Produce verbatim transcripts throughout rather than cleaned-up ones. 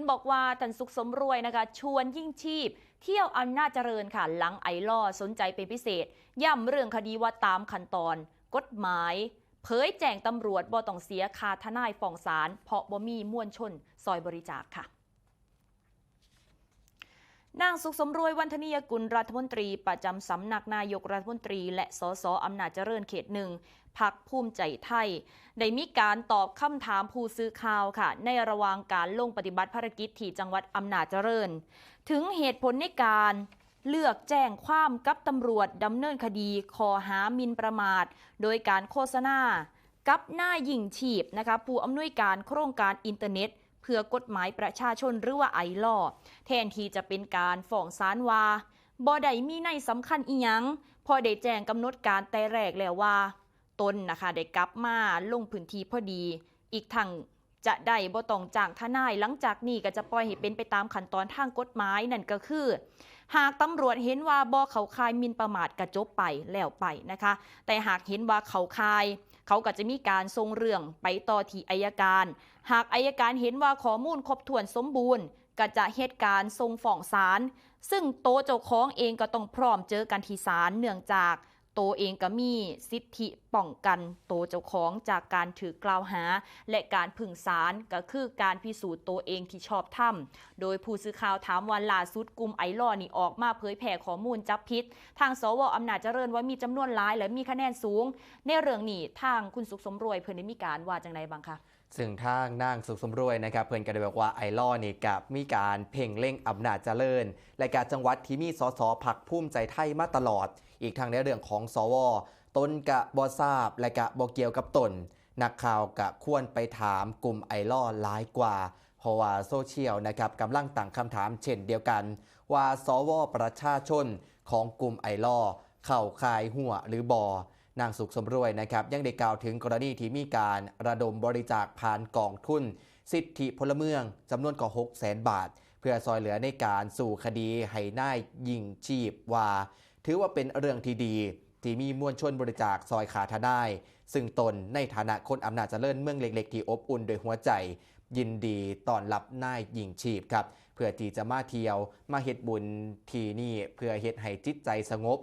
บอกว่าท่านสุขสมรวยนะคะ ชวนยิ่งชีพ เที่ยวอำนาจเจริญค่ะ หลังไอลอว์สนใจเป็นพิเศษ ย้ำเรื่องคดีว่าตามขั้นตอนกฎหมาย เผยแจ้งตำรวจบ่ต้องเสียค่าทนายฟ้องศาล เพราะบ่มีมวลชนซอยบริจาคค่ะ นางสุขสมรวย วันธนิยกุล รัฐมนตรีประจำสำนักนายกรัฐมนตรี และสสอำนาจเจริญเขตหนึ่ง พรรคภูมิใจไทย ได้มีการตอบคำถามผู้สื่อข่าวค่ะ ในระหว่างการลงปฏิบัติภารกิจที่จังหวัดอำนาจเจริญ ถึงเหตุผลในการเลือกแจ้งความกับตำรวจดำเนินคดีข้อหาหมิ่นประมาท โดยการโฆษณากับนายยิ่งชีพนะคะ ผู้อำนวยการโครงการอินเทอร์เน็ต เพื่อกฎหมายประชาชนหรือว่าไอลอว์ แทนที่จะเป็นการฟ้องศาลว่าบ่ได้มีนัยสำคัญอีหยัง เพราะได้แจ้งกำหนดการแต่แรกแล้วว่า ตนนะคะได้กลับมาลงพื้นที่พอดี อีกทั้งจะได้บ่ต้องจ้างทนาย หลังจากนี้ก็จะปล่อยให้เป็นไปตามขั้นตอนทางกฎหมาย นั่นก็คือ หากตำรวจเห็นว่าบ่เข้าข่ายหมิ่นประมาทก็จบไปแล้วไปนะคะ แต่หากเห็นว่าเข้าข่าย เขาก็จะมีการส่งเรื่องไปต่อที่อัยการ หากอัยการเห็นว่าข้อมูลครบถ้วนสมบูรณ์ ก็จะเฮ็ดการส่งฟ้องศาล ซึ่งโตเจ้าของเองก็ต้องพร้อมเจอกันที่ศาล เนื่องจากโตเองก็มีสิทธิป้องกันโตเจ้าของจากการถือกล่าวหา และการพึ่งศาลก็คือการพิสูจน์โตเองที่ชอบธรรม โดยผู้สื่อข่าวถามว่าล่าสุดกลุ่มไอลอว์นี่ออกมาเผยแพร่ข้อมูลจับผิด ทางสวอำนาจเจริญว่ามีจำนวนหลายและมีคะแนนสูง ในเรื่องนี้ทางคุณสุขสมรวยเพิ่นได้มีการว่าจังใดบ้างคะ ซึ่งทางนางสุขสมรวยนะครับ เพิ่นก็ได้บอกว่าไอลอว์นี่ก็มีการเพ่งเล็งอำนาจเจริญ และก็จังหวัดที่มีสสพรรคภูมิใจไทยมาตลอด อีกทั้งในเรื่องของสว ตนก็บ่ทราบและก็บ่เกี่ยวกับตน นักข่าวก็ควรไปถามกลุ่มไอลอว์หลายกว่า เพราะว่าโซเชียลนะครับกำลังตั้งคำถามเช่นเดียวกัน ว่าสวประชาชนของกลุ่มไอลอว์เข้าข่ายหัวหรือบ่ นางสุขสมรวยนะครับยังได้กล่าวถึงกรณีที่มีการระดมบริจาคผ่านกองทุนสิทธิพลเมืองจำนวนกว่าหกแสนบาท เพื่อซอยเหลือในการสู้คดีให้นายยิ่งชีพว่า ถือว่าเป็นเรื่องที่ดี ที่มีมวลชนบริจาคซอยค่าทนาย ซึ่งตนในฐานะคนอำนาจเจริญเมืองเล็กๆ ที่อบอุ่นด้วยหัวใจ ยินดีต้อนรับนายยิ่งชีพครับ เพื่อที่จะมาเที่ยวมาเฮ็ดบุญที่นี่เพื่อเฮ็ดให้จิตใจสงบ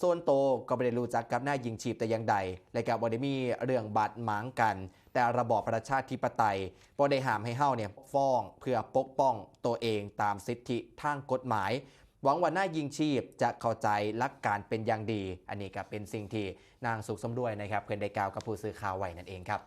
ส่วนโตก็บ่ได้รู้จักกับนายยิ่งชีพแต่อย่างใด และก็บ่ได้มีเรื่องบาดหมางกัน แต่ระบอบประชาธิปไตยบ่ได้ห้ามให้เฮาเนี่ยฟ้องเพื่อปกป้องตัวเองตามสิทธิทางกฎหมาย หวังว่านายยิ่งชีพจะเข้าใจหลักการเป็นอย่างดี อันนี้ก็เป็นสิ่งที่นางสุขสมรวยนะครับ เพิ่นได้กล่าวกับผู้สื่อข่าวไว้นั่นเองครับ